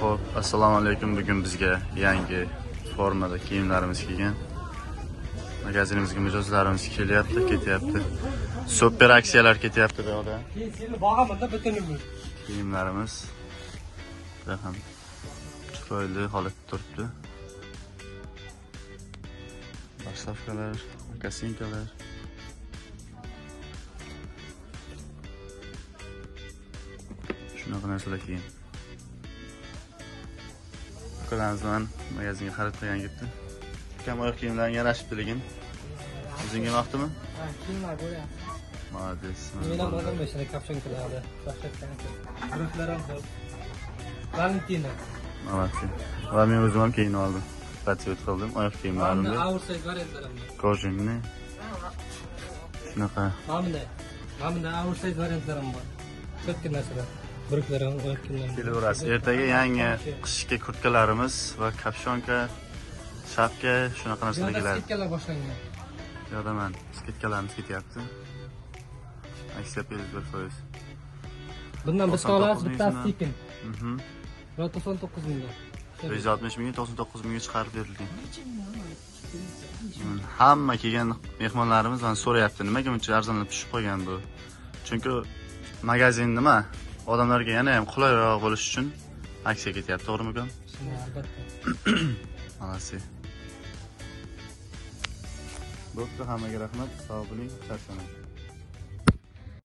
Xo'p, assalomu alaykum. Bugun bizga yangi formada kiyimlarimiz kelgan. Magazinimizga mijozlarimiz kelyapti, ketyapti. Super aksiyalar ketyapti bu yoqda. Seni boqamanda bitinimiz. Kiyimlarimiz juda ham chiroyli holatda turibdi. Boshlovkalar, kosinkalar. Shunaqa narsalar kelgan. Ukalarimiz bilan magazinga xarid qilgan ketdi. Ukam oyoq kiyimlaring yarashibdi lekin. O'zingga yoqdimi? Ha, kiyimlar bo'lyapti. Молодец. Men ham oldim shuni kapshankalarni. Bruklar ham bor. Valentina. Молодцы. Va men o'zim ham kiyinib oldim. Patsiyot qildim oyoq kiyimlarimni. Oversize variantlarim bor. Kojimni. Shunaqa. Mana bunday oversize variantlarim bor. Cho'tki narsalar. Bruklar ham, oyoq kiyimlarim. Kelaverasiz. Ertaga yangi qishki kurtkalarimiz va kapshonka, shapka, shunaqa narsalar keladi. Skidkalar boshlangan. Bu yoqda man skidkalarimiz ketyapti. Aksiya 51%. Bundan bitta olasiz, bittasi tekin. 99 mingga. 160 mingga 99 mingga chiqarib berilgan. Hamma kelgan mehmonlarimiz mana so'rayapti, nimaga buncha arzonlab tushib qolgan bu? Chunki magazin nima? Odamlarga yana ham qulayroq bo'lish uchun aksiya ketyapti, to'g'rimi ukam? Albatta. Malasi. Bo'pti, hammaga rahmat, sog' bo'ling, charchamang.